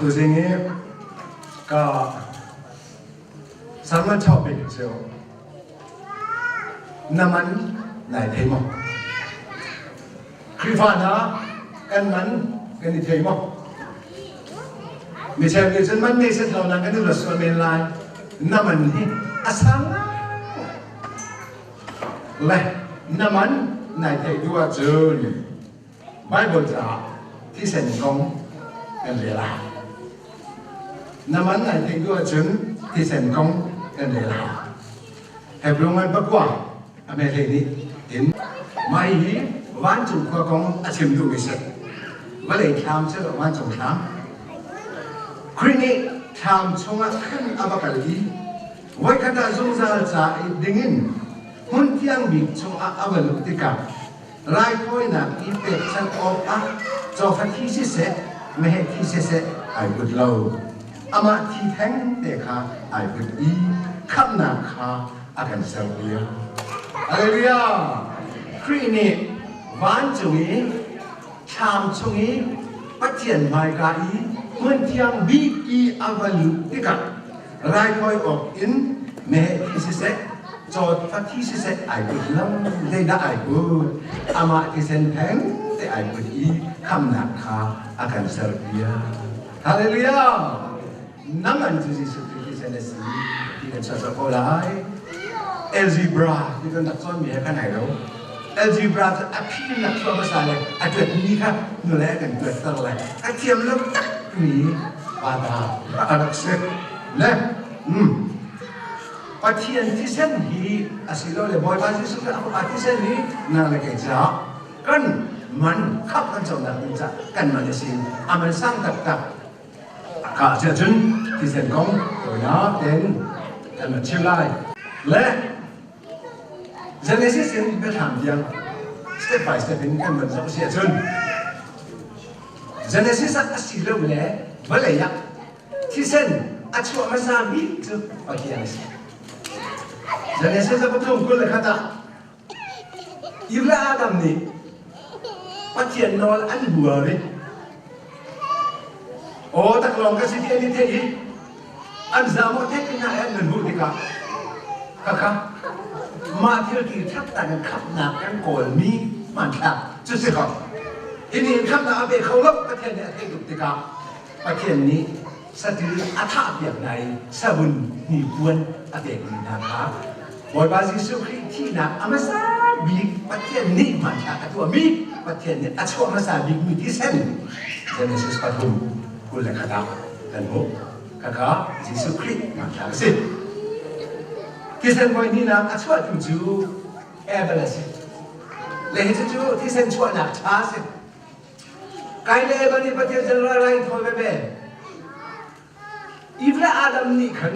Tuzing i ka sermon topic cu na man nai thei maw? Khrihfa hna kan man kan i thei maw? Micheu nih cun man nei set lo na kan i ruat sual men lai. Na man hi a sang le na man nai theih duh ahcun Bible caah thisen kong kan rel a hau. Na man nai theih duh ahcun thisen kong kan rel a hau. Hebrew ngan pakua a me hlei nih in mai hi vancung khua kong a chim duhmi si. Vawlei thlam si lo vancung thlam. Khrih nih thlam chungah khan a va kal i voikhat ah zungzal ca i dingin hmun thiang bik chungah a va luh tikah raithawinak i pekchanh awkah cawfa thi siseh meheh thi siseh ai put lo. Amah thi theng te kha ai put i khamhnak kha a kan serpiak. Hallelujah! Khrih nih vancung i thlam chung i Pathian hmaika i hmun thiang bik i a va luh tikah raithawi awk in meheh thi siseh cawfa thi siseh ai put lo zeidah ai put amah thisen theng te ai put i khamnak kha a kan serpiak hallelujah nang an cu Jesuh Khrih thisen a si ti kan chuah ko lai algebra ti kan rak cawnmi he kan ai lo algebra cu a phi nak chuah hmasa le a tuat mi kha nule kan tuat ter le a thiam lo tak mi pa ta a rak si le Pathian thisen hi asilole Bawipa Jesuh Khrih a Fapa thisen hi nang le kei caah kan man khap kan conak ding caah kan man a si. A man sang taktak. Ka siah cun thisen kong tawinak tein kan van chim lai. Le Genesis in Biathlam tiang step by step in kan van zoh si ahcun Genesis ah a si lo le vawlei ah Thisen a chuah hmasa bik cu Pathian a si. Genesis a pathum 21 ah Eve le Adam nih Pathian nawl an buar i aw taklawng ka si ti an i theih i an zam awh thek in an nan hmuh tikah khakha mah thil ti ṭhat in khamhnak kan kawlmi hmanthlak cu si ko. Hi nih khamhnak a pe kho lo Pathian nih a theih tuk tikah Pathian nih saṭil a thahpiak hna i savun hnipuan a pekmi hna kha Bawipa Jesuh Khrih thihnak a hmasa bik Pathian nih hmanthlak a tuahmi Pathian nih a chuah hmasa bikmi thisen Genesis 3:21 ah kan hmuh. Khakha Jesuh Khrih hmanthlak a si. Thisen voi hnihnak a chuahtu cu Abel a si. Le hi cucu thisen chuahnak ṭha a si. Kai le Eva nih Pathian sin rai in thawi veve. Eve le Adam nih khan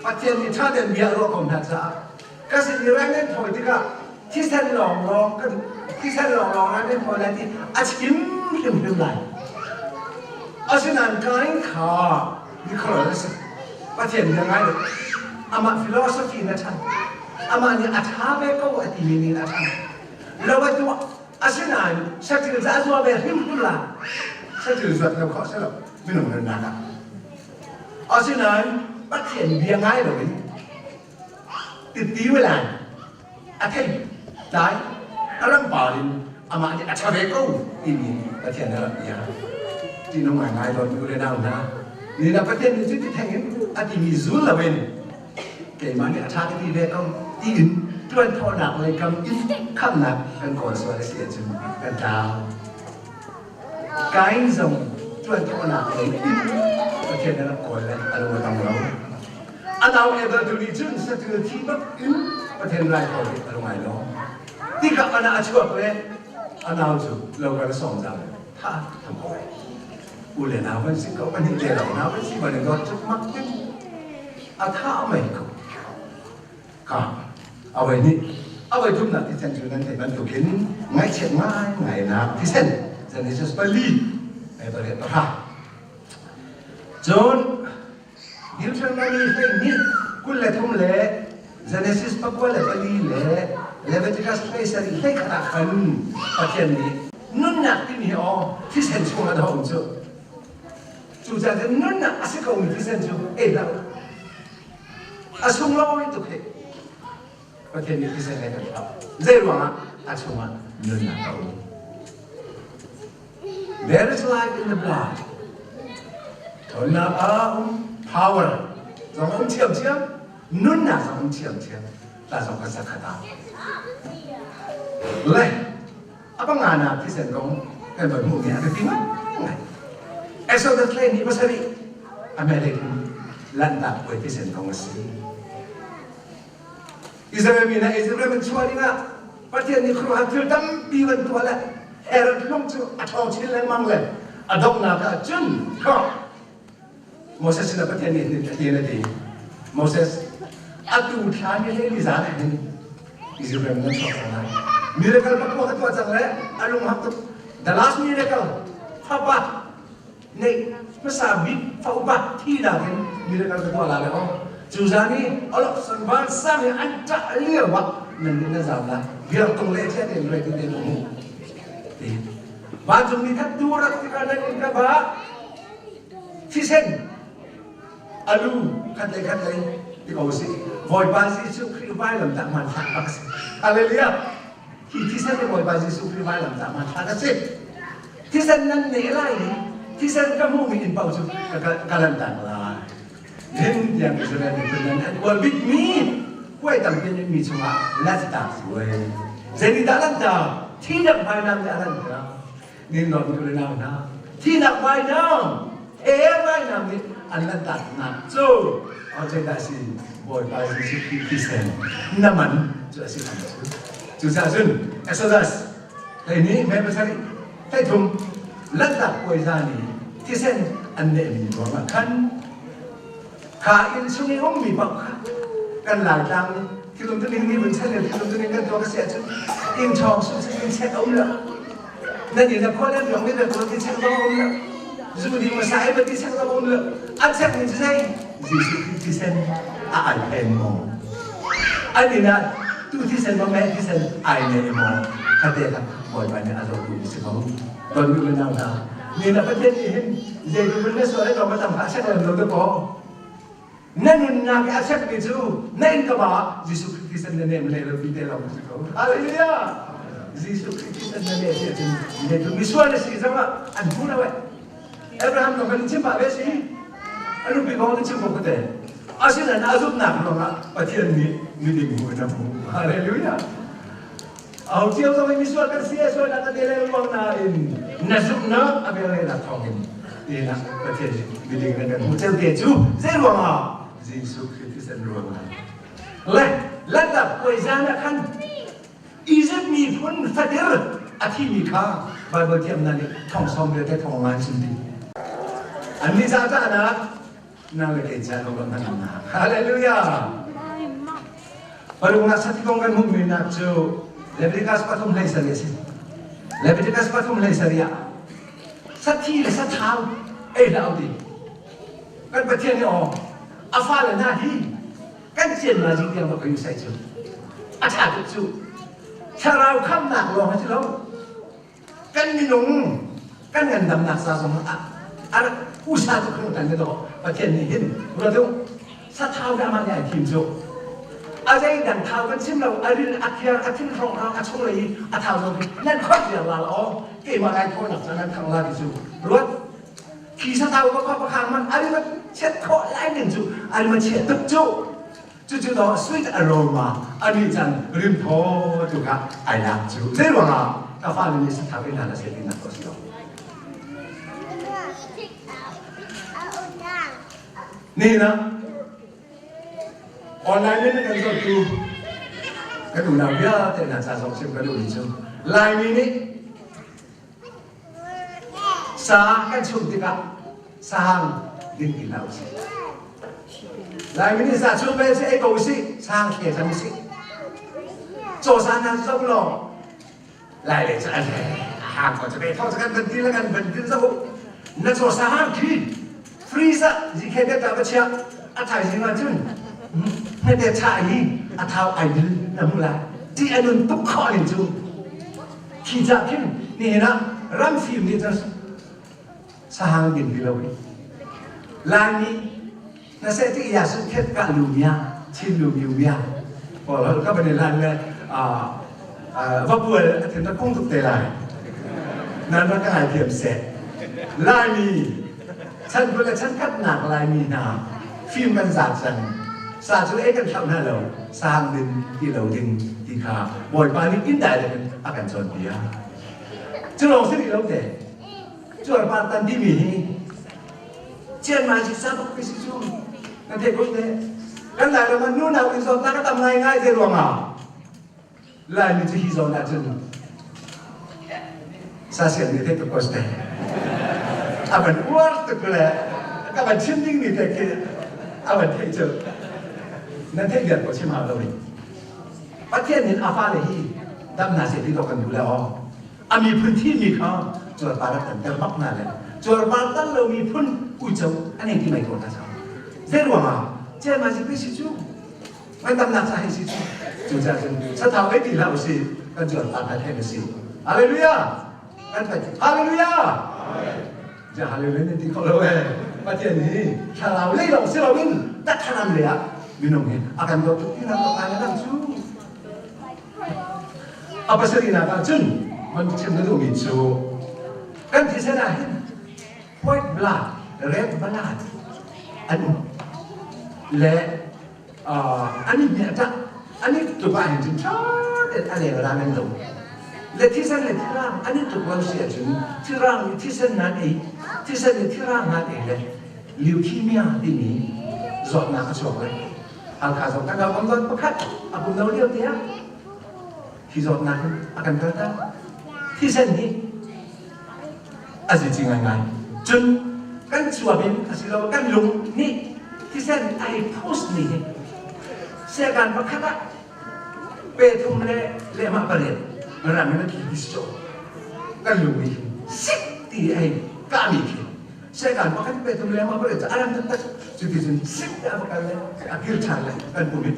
Pathian nih ṭha tein bia a ruah ko hna caah ka sin i rai nan thawi tikah thisen lawnglawng ka duh thisen lawnglawng rai nan thawi lai ti a chim hrimhrim lai. Asinain Kain kha mikhual a si. Pathian bia ngai lo. Amah philosophy in a ṭhan. Amah nih a ṭha ve ko a timi ning a ṭhan. Lo a tuah. Asinain saṭil cu a zua ve hrimhrim lai. Saṭil zuat lo khawh si lo minung nunnak ah. Asinain Pathian bia ngai loin titiu lai a thei tlai a rampar in amah nih a ṭha ve ko timi Pathian a rak bia. Ṭihnung ngaingai dawtmi u le nau hna, ni na Pathian nih cuti theng in a timi zul loin keimah nih a ṭha ka ti ve ko tiin ṭuan khawhnak lei kam in khamnak kan kawl sual a si ahcun kan tlau. Kain zong ṭuan khawhnak lei in Pathian a rak kawl le a lung a tong lo. A nau Abel tu nih cun saṭil thi bak in Pathian rai ko hi a lung ai lo. Tikah ana a chuak le a nau cu lo kal a sawm zau tha tham ko. U le nau kan si ko kan hi le lo nau kan si ban in dawt cuk mak tin a tha mei ko ka awai nih awai thumnak thisen cu nan theih bantukin ngaihchiat ngai ngainak thisen Genesis 4 ai 8 cun Deuteronomy 22 le Genesis 94 le Leviticus 17 hlei ah khan Pathian nih nunnak timi hi aw thisen chungah dah um cu. Cucaah cun nunnak a si komi thisen cu ei hlah u. A sunglawi tuk hih. Pathian nih thisen he kan thlauh. Zei ruangah a chungah nunnak a um. There is life in the blood. Ṭhawnnak a um, power zong um ṭhiamṭhiam, nunnak zong um ṭhiamṭhiam. Ta zong kan sakhat ah. Le a pangana thisen kong kan von hmuhmi a biapi ngai. Exodus 27 Amalek lanhtak puai thisen kong a si. Israel mi hna Israel ram in chuah dingah Pathian nih khuaruahhar thil tampi van tuah le Herod lung cu a ṭhawng chin lengmang le a donghnak ah cun Moses sinah Pathian nih hitin a ti Moses atu thla ni hlei li zan ah hin Israel nan chuak cang lai miracle pakua ka tuah cang le a lung hak tuk the last miracle fapa neih hmasa bik fa upa thi nakin miracle ka tuah la le aw cu zan i olok vansang i an ṭah lio ah nan nih nan zam lai biak tung le chia tein rei te um ti vancung mi that tu rak tikah nan in ka ba thisen alu khat lei khat lei ti ko si Bawipa Jesuh Khrih vailam tah hmanthlak bak si Hallelujah Hi thisen hi Bawipa Jesuh Khrih vailamtah hmanthlak a si. Thisen nan neh lai i thisen ka hmuhmi inn paoh cu ka lanhtak lai. Hin tiang Israel miphun nan an uar bikmi puai tampi an mi chungah lanhtak suai. Zeitindah lanhtak? Thinak vainam nih a lanhter. Nimrod nih rinau hna. Thinak vainam, he vainam nih an lanhtak nak cu zeidah a si? Bawipa Jesuh Khrih thisen na man cu a si hnga cu. Cucaah cun Exodus 12 me 7 13 lanhtak puai zan i thisen an nehmi ruangah khan kha inn chung i ummi paoh kha kan Laitlang nih thilum tuning nih vun chan le thilum tuning kan tuah ka si ahcun inn ṭhawng sung in check a um lo nan inn a khual an ruang nih nan ti check zong a um lo zu ding sa ai ti check zong a um lo a check ning cu zei Jesuh Khrih thisen a ai phen maw an inn ah tu thisen maw meh thisen ai ne maw khate kha Bawipa nih a zohtu mi si ko ton mi unau hna ni na Pathian nih hin zeitluk in na sual ai ma tam ha check lem lo te ko na nunnak i a chekmi cu na in ka ba Jesuh Khrih thisen na nem le lo ti te lawng si ko hallelujah Jesuh Khrih thisen na ne si ahcun ne tu misual na si zong ah an hmu lo eh Abraham kong kan chim pah ve si a nupi kong kan chim ko te asinain a zumhnak ruangah Pathian nih miding hmu in a hmu hallelujah Au cio zong in misual kan si sualnak kan le luang nain na zumhnak a velngeihnak thawngin tinak Pathian nih miding nan kan hmuh ceu te cu zei ruangah Jesuh Khrih thisen ruangah le lanhtak puai zan ah khan Egypt miphun fatir a thimi kha Bible thiamnak nih thong sawm vialte thong ngan chim ding an ni ca cahnak nang le kei ca lo kan hman Hallelujah Paruknak sati kong kan hmuhmi nak cu Leviticus 37 a si. Leviticus 37 ah sathi le sathau ei hlah u ti. Kan Pathian nih aw a fale hna hi kan cian ma jing tiang ka sai cu. A ṭha tuk cu. Thlarau khamnak lawng a si lo. Kan minung kan ngandamnak ca zong ah a rak usa tuk hring tan do Pathian nih hin ruat u sathau dah mah nih ai thim cu a zei dang thau kan chim lo a ril a khiar a thin hrawng hrang a chung lei i a thau zong hi nan khot viar la aw keimah lai thaw nak ca nan thang la ti cu ruat khi sathau ka kho pakhang man a ri chiat khawh lai ning cu a ri ma chiat tuk cu cucu dawh sweet aroma ani can rimthaw tu kha ai lak cu zei ruangah ka fale nih sathau in hna na se ti nak ko si lo Nihin ah online in kan zohtu kan unau vialte hna ca zong sim ka duhmi cu Laimi nih sa kan chumh tikah sahang ding ti hlah usih. Laimi nih sa chumh bel si ei ko usih, sahang thle cang usih. Caw sa hna zoh law Lai lei cu an hang ko cu ve thong cu kan van ti le kan van din zoh na caw sa hang khi freeze ah zikhe te ta va chiah a thaizing ah cun hmete chah hi a thau ai dil na hmu lai ti a nun tuk khawh ning cu khi cah khin nihin ah ram fim nih cun sahang din ti lo hi. Laimi na se ti ya sun khet ka lu mia Chin lu miu mia pawl ka ban lan le vapual a thin ta kung tuk te lai nan rak ka ngai thiam seh Laimi chan kul le chan khat nak Laimi hna fim kan zaat cang sa cu ei kan thlauh hna lo sang ding ti lo ding ti kha Bawipa nih in dai a kan cawnpiak cu lawng si rih lo te cuarpar tan timi hi Chiang Mai si sa bak si cu kan theih ko te kan lai ram ah nu nau in zawtnak a tam ngai ngai te ruangah Laimi cu hi zawn ah cun sa sian nih theih tuk ko te a van uar tuk le ka van chim ding mi te khi a van theih cu nan theih vial ko chim hau lo ni Pathian nih a fale hi dam hna seh ti dawh kan duh le aw a miphun thimmi kha cuarpar a tanter bak hna le cuarpar tan lo miphun uico an ei ti mai ko hna sa zei ruangah chiangmai si si cu ngandamnak ca hei si cu cucaah cun sathau ei ti hlah usih kan cuarpar kan hei si hallelujah kan hallelujah ja hallelujah nan ti kho lo e Pathian hi thlarau lei lawng si loin takharam lei ah minung hi a kan dawt tuk ti nak ka lang cu A pasarihnak ah cun van chim na duhmi cu kan thisen ah hin white blood, red blood an um le an i hmiah ṭah an i tluk ah hin cun ṭha tein a leng ran an lo le thisen le thirang an i tluk lo si ahcun thirang nih thisen nan ei thisen nih thirang nan ei le leukemia timi zawtnak a chuak lai Halkha zong kan rak um zawt pakhat a kum lo lio te ah hi zawtnak hin a kan kalter. Thisen hi a zici ngaingai. Cun kan cuap in asilo kan lung nih thisen a hei push ni hi sekan pakhat ah pe thum le lehmah pariat ram in a tli ti si kan lung nih sik ti a hei kahmi khi Satan pakhat pe tum lengmang ko cu aram taktak cuti cun sik te a va kal le a kir ṭhan le kan pum hi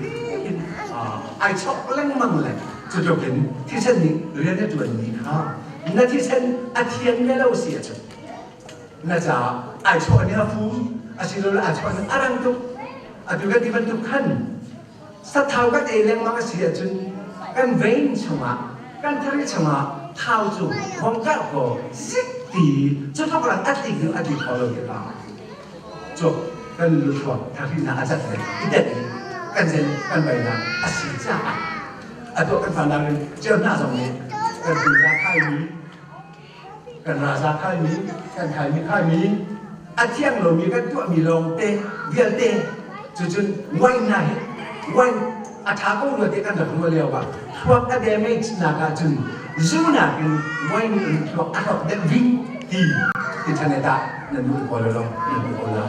in ai chok lengmang le cutluk in thisen nih rian a ṭuanmi kha na thisen a thian ve lo si ahcun na caah ai chawh ni a fum asilole ai chawh ni a rang tuk atu kan ti bantuk khan Sathau kan ei lengmang a si ahcun kan vein chungah kan thari chungah thau cu vong karh kaw zik ti cutluk rang a tlik ding a tlik kho lo tikah cu kan luthluak thahrinak a cat le i tet in kan zen kan bainak a si caah a tuah kan fanau in cio hna zong nih kan puza khaimi kan raza khaimi kan khaimi khaimi a thiang lomi kan tuahmi lawngte vialte cucun wine hna hi wine a ṭha ko rua ti kan rak ruah lio ah thluak a damage nak ahcun zu nakin wine in thluak a hlawk deuh ving ti internet ah nan duh ko lo nan duh ko la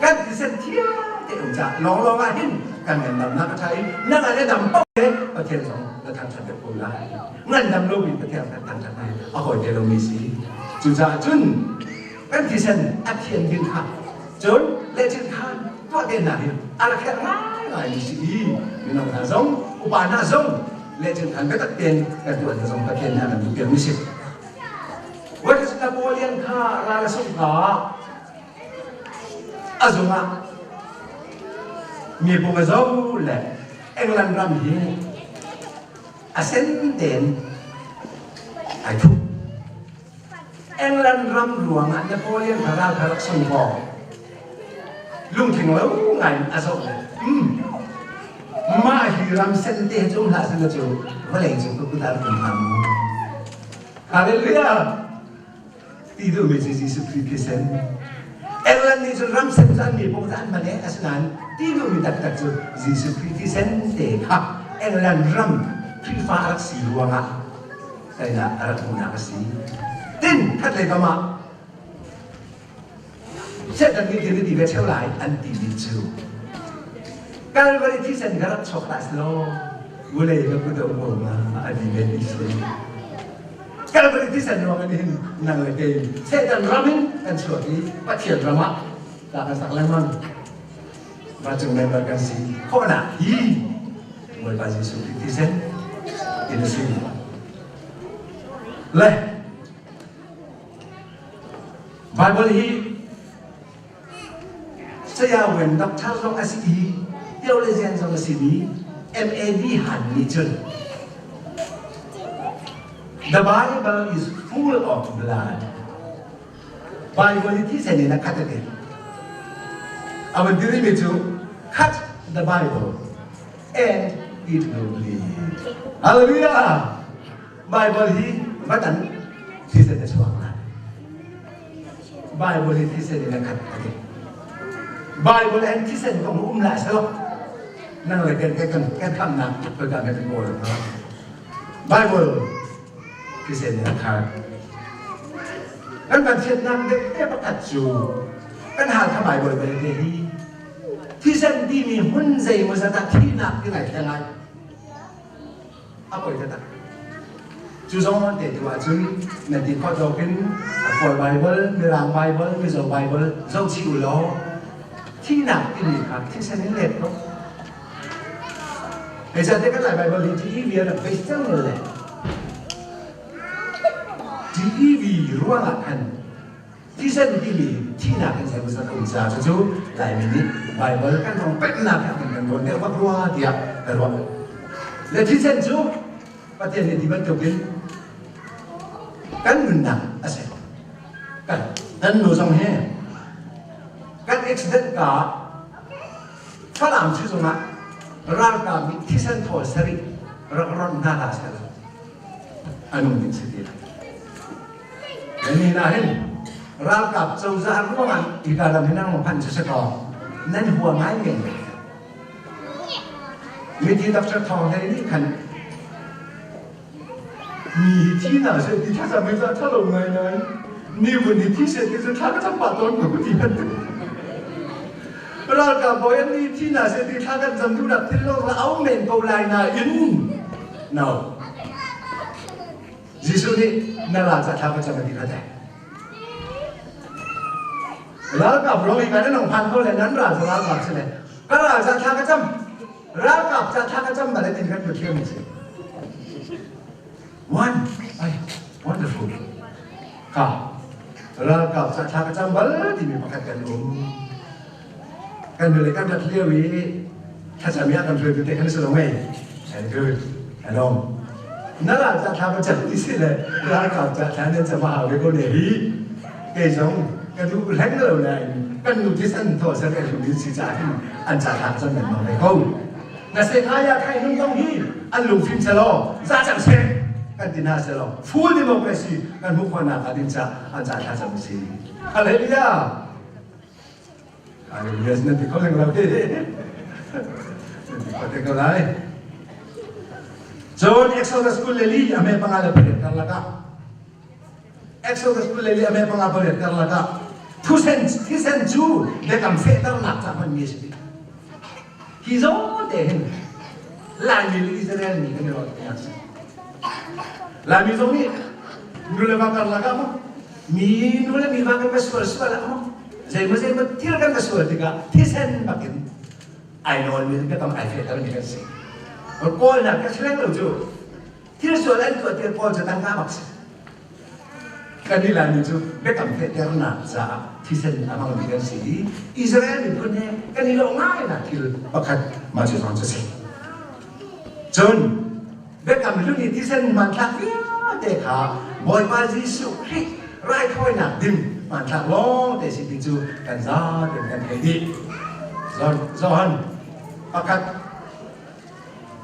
kan thisen thiang te um ca lawng lawng ah hin kan ngandamnak a ṭha i nang ah le dam paoh le Pathian zong na thangṭhat deuh ko lai ngandam lomi Pathian kan thangṭhat hi a hawi te lomi si cucaah cun kan thisen a thian ding kha cun lehchin khan tuah te hna hi a rak herh ngaingai mi si i mino hna zong upa hna zong lehchin khan biatak tein kan tuah hna zong Pathian nih a kan duh piak mi si What is Napoleon kha ral a sungh ka a zung ah mi pung a zo le England ram hi a sen tein ai thup. England ram ruangah Napoleon kha ral kha rak sung kaw lungtling lo ngai in a zoh le mah hi ram sen te cu um hlah seh cu vawlei cung ka kut ah rak um hnga mu. Hallelujah! Ti duhmi cu Jesuh Khrih thisen. England nih cun ram sen cu an mi pawng cu an hman i asinain ti duhmi taktak cu Jesuh Khrih thisen te kha England ram Khrihfa a rak si ruangah teinak a rak hmuhnak a si. Tin khat lei kam ah Satan nih thil ti ve cheu lai an timi cu Calvary thisen ka rak chuak hlah selaw vulei ka kut a um ko hnga a ti ve ti si. Calvary thisen ruang in hin nang le kei Satan ram in kan chuak i Pathian ram ah ta kan sak lengmang. Vancung member kan si khawhnak hi Bawipa Jesuh Khrih thisen in a si. Le Bible hi Saya Wen doctor zong a si i theologian zong a simi MAD Han nih cun The Bible is full of blood. Bible i thisen in a khat a ti. A van ti rihmi cu cut the Bible and it will bleed. Hallelujah! Bible hi va tan thisen a chuak lai. Bible hi thisen in a khat a ti. Bible and thisen kong um la selo. Nang le kan kan kan khamnak kan kan kan kawl Bible thisen in a khat. Kan kan thiatnak deuh te pakhat cu kan hal kha Bible bel te hi thisen timi hmun zeimaw zat ah thihnak ti ngai theng ai a poi taktak. Cu zong te tu ahcun nan ti khawh tawk in Kawl Bible, Mirang Bible, Mizo Bible zoh chih u law thihnak timi kha thisen in let ko. Zeicahtiah kan Lai Bible hi TEV a rak base cang le TEV ruangah khan thisen timi thihnak in zeimaw a um caah cucu Laimi nih Baibal kan rong peknak he kan kan rawn deuh bak rua tiah ka ruah. Le thisen cu Pathian nih ti bantukin kan nunnak a si. Kan kan nu zong hi kan accident ka Falam cu zongah ralkap nih thisen thawl sarih rak ron hna hlah seh a nung ding si ti lo. Nan ah hin ralkap cozah ruangah hika ram hi nang phan cu si kaw nan hua ngai men. Mithi Dr. Thawng Hlei nih khan mi hi thi hna seh ti thlacam hi cu a ṭhalo ngaingai. Ni vun hi thi seh ti cu thla ka cam pah tawn ko ti khan. Ralkap bawi an ni thi hna seh ti thla kan cam duhnak thil lawng la au men ko lai nain no. Jesuh nih na ral ca thla ka cam a ti kha teh. Ralkap ruang i kan in phan ko le nan ral ca ralkap si le ka ral ca thla ka cam ralkap ca thla ka cam bal tin kan thiam si. One, ay, wonderful. Ka ralkap ca thla ka cam bal timi pakhat kan um. Kan le kan rat lio i thlacam ya kan hruaitu te kan si lo mei. And good. Hello. Na ral ca thla ka cam ti si le ralkap ca thla nan cam a hau ve ko ne hi. Kei zong ka duh hleng lo nain kan nu thisen thaw ser ka hlu si ca hin an ca thla cam nan mang ve ko. Na se ya khai nung zong hi an lungfim selaw za cang se kan ti hna selaw full democracy kan hmuh khawhnak ah ding ca an ca thla cam si. Hallelujah. Hallelujah nan ti kho leng lo hi. Nan ti kho te ko lai. Cun Exodus 24 a me 58 karlak ah Exodus 24 a me 58 karlak ah thusen thisen cu biakam fehternak ca hmanmi a si. Hi zawn te hin Laimi le Israel mi kan i ruah tinak si. Laimi zong nih nu le va karlak ah maw mi nu le mi va kan va sual sual ah maw zeimaw zeimaw thil kan va sual tikah thisen bakin ai nawlmi biakam ai fehtermi kan si. Kawlnak ka si lo cu thil sual an tuah tiah Paul cu tangka bak si. Kan i Laimi cu biakam fehternak caah thisen a hmangmi kan si i Israel miphun he kan i lawh ngainak thil pakhat mah cu zong cu si. Cun biakam hlun i thisen hmanthlak vialte kha Bawipa Jesuh Khrih raithawinak ding hmanthlak lawng te si ti cu kan zaten kan thei dih. Johan pakhat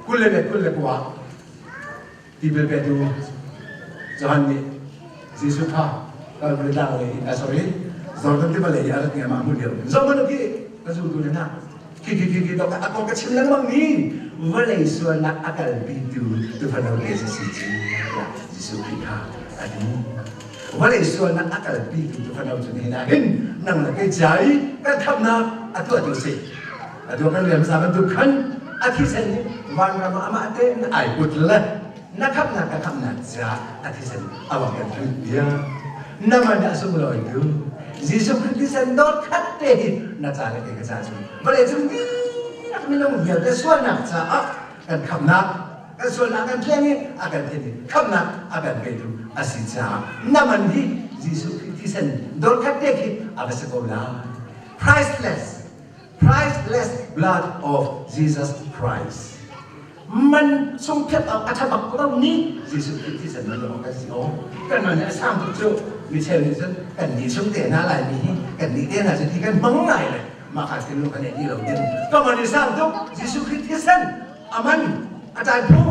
22 tipil petu Johan nih Jesuh kha Kalvari tlang lei ah sorry Jordan tiva lei a rat ngai mah hmun lio zohmanh khi ka zultu le hna khi khi khi khi dok a kong ka chim lengmang mi vawlei sualnak a kalpitu tufano te si ci tiah Jesuh Khrih kha a ti vawlei sualnak a kalpitu tufano cu nihin ah hin nang le kei cai kan khamnak a tuahtu si atu kan rian hmasa bantuk khan a thisen nih vanram ah amah tein ai put le na khamnak ka khamnak ca a thisen a va kan hrut bia na man ah sunglawi tu Jesuh Khrih thisen dawt khat te hi na ca le kei ka ca cu vawlei cung dihlak minung vialte sualnak caah kan khamnak kan sualnak kan tleng i a kan then i khamnak a kan petu a si caah na man hi Jesuh Khrih thisen dawt khat te khi a va si ko lai priceless. Priceless blood of Jesus Christ. Man sung phiat awk a ṭha bak lo ni Jesuh Khrih thisen man awk kan si aw. Kan man a sang tuk cu micheu nih cun kan nih chung te hna lai mi hi kan nih te hna cu thi kan hmang ngai le mah kha thinlung kan nei ti lo din. Ka man i sang tuk Jesuh Khrih thisen a man a ṭai phu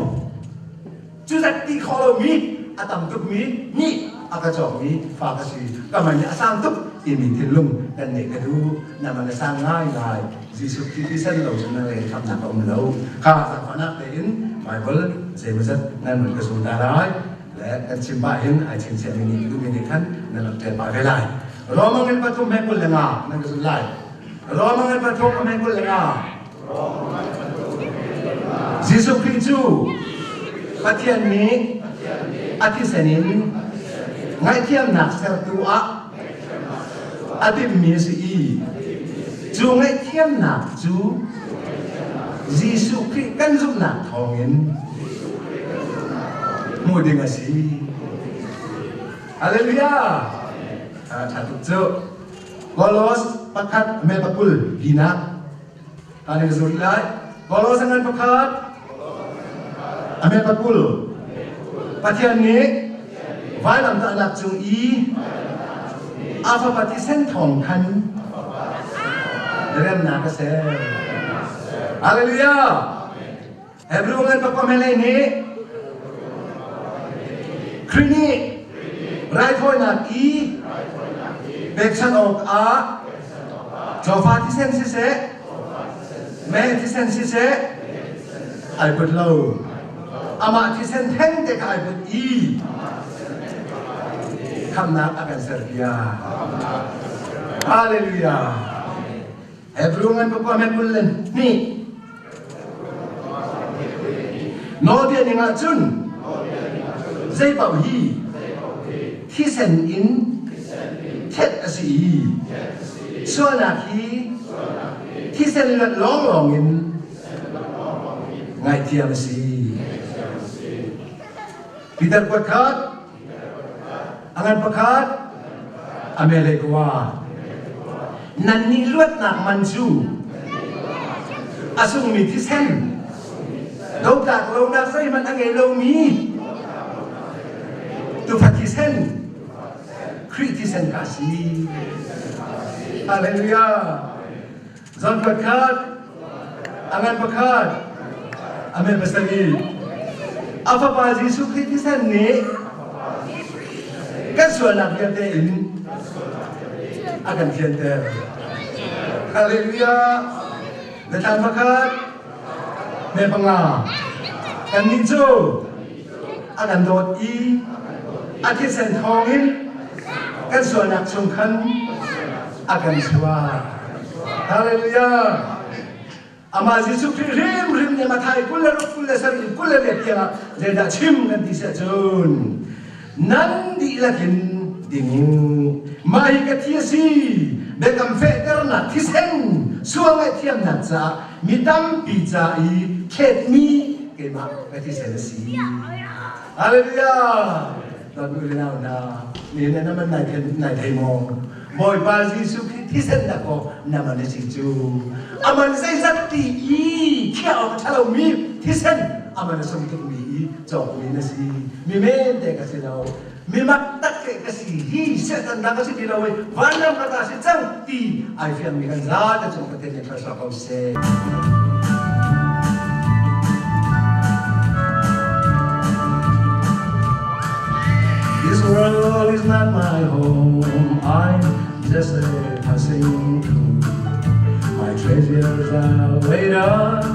cu zat ti kho lomi a tam tukmi nih a ka cawkmi fa ka si ka man a sang tuk timi thinlung kan neih ka duh na man a sang ngaingai Jesuh Khrih thisen lo cun na le khamnak a um lo kha zaangfahnak tein Bible zeimawzat nan run ka zul ta lai le kan chim pah hin ai chingchiahmi nih duhmi nih khan nan rak ṭial pah ve lai Roma ngan pathum he 25 nan ka zul lai Roma ngan pathum he 25 Jesuh Khrih cu Pathian nih a thisen in ngaihthiamnak sertu ah a timhmi a si i cu ngaihthiamnak cu Jesuh Khrih kan zumhnak thawngin hmuh ding a si. Hallelujah! Ṭha tuk cu. Kolos pakhat me pakul linak kan in zul lai. Kolos ngan pakhat ame pakul Pathian nih vailamtahnak cung i a fapa thisen thawng khan remnak a ser. Hallelujah! Hebrew ngan pakua melei nih Khrih nih raithawinak i pekchanh awkah cawfa thisen siseh meh thisen siseh ai put lo amah thisen theng te kha ai put i khamnak a kan serpiak Hallelujah Hebrew ngan pakua met kul le hnih Nawlbia ning ah cun zei paoh hi thisen in thet a si i sualnak hi thisen luat lawnglawng in ngaihthiam a si. Peter kuat khat A ngan pakhat, a melei kua. Nannih luatnak man cu a sungmi thisen, dotlak lonak zeihmanh a ngei lomi tufa thisen, Khrih thisen kha a si. Hallelujah. Zan pakhat, a ngan pakhat, a men pasarih. A fapa Jesuh Khrih thisen nih kan sualnak vialte in a kan thianter. Hallelujah. Biathlam pakhat, me panga. Kannih cu a kan dawt i a thisen thawngin kan sualnak chung khan a kan chuah. Hallelujah. Amah Jesuh Khrih hrimhrim nih Mathai 26 27 28 tiangah zeidah chim kan ti siah cun nan dihlak in ding u. Mah hi ka thi a si. Biakam fehternak thisen sual ngaihthiamnak caah mi tampi ca i thletmi keimah ka thisen a si. Hallelujah! Dawt u le nau hna, nihin ah na man nai thei maw? Bawipa Jesuh Khrih thisen dah kaw na man a si cu. A man zeizat ti i khiah awk a ṭha lomi thisen a man a sung tukmi i cawkmi na si. Mi men te ka si lo. Mi mak tak ke ka si hi Satan dah ka si ti lo i vanram ka ta si cang ti ai fiangmi kan za te cung Pathian nih thluachuah ko seh. This world is not my home. I'm just a passing through. My treasures are laid up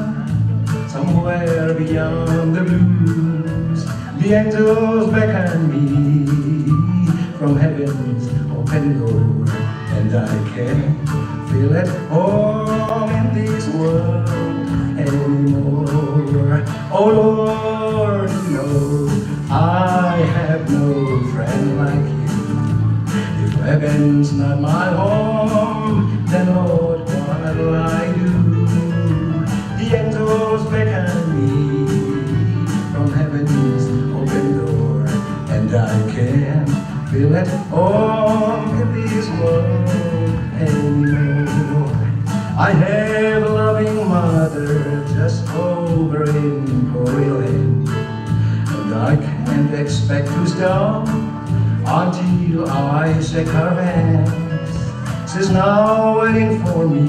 somewhere beyond the blues. The angels beckon me from heaven's open door, and I can feel at home in this world anymore. Oh Lord, you know I have no friend like you. If heaven's not my home, then Lord, what will I do? The angels beckon me from heaven's open door, and I can't feel at home in this world anymore. I have a loving mother just over in Gloryland, and I can't expect to stop until I shake her hands. She's now waiting for me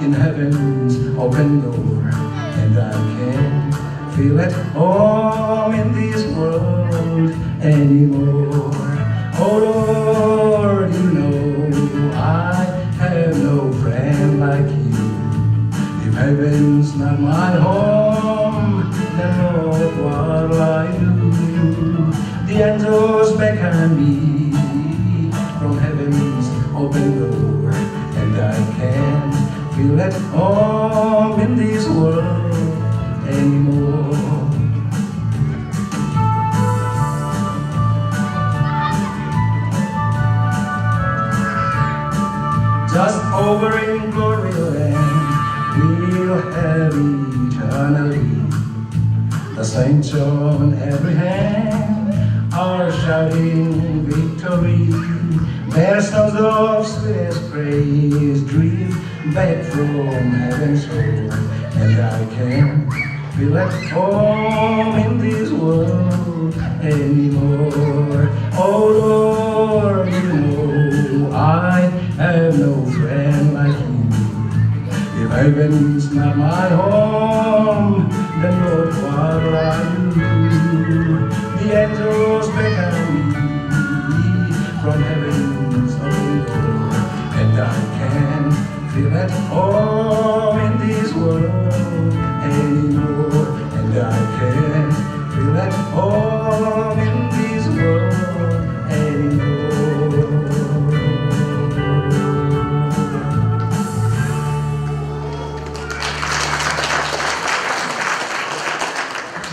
in heaven's open door, and I can't feel at home in this world anymore. Oh Lord, you know I have no friend like you. If heaven's not my home, then Lord, what'll I do? The angels beckon me from heaven's open door, and I can't feel at home in this world anymore. Just over in glory land, we'll have eternally. The saints on every hand are shouting victory. Their songs of sweetest praise drift back from heaven's shore, and I can't feel at home in this world anymore. Oh Lord, you know I have no friend like you. If heaven's not my home, then Lord, what'll I do? The angels beckon me from heaven's open door, and I can't feel at home in this world anymore. And I can't feel at home in this world anymore.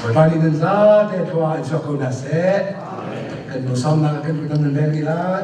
Bawipa nih nan zate thlua in chuak ko hna seh. Kan nu sawmnak kan kutam nan leng rih lai.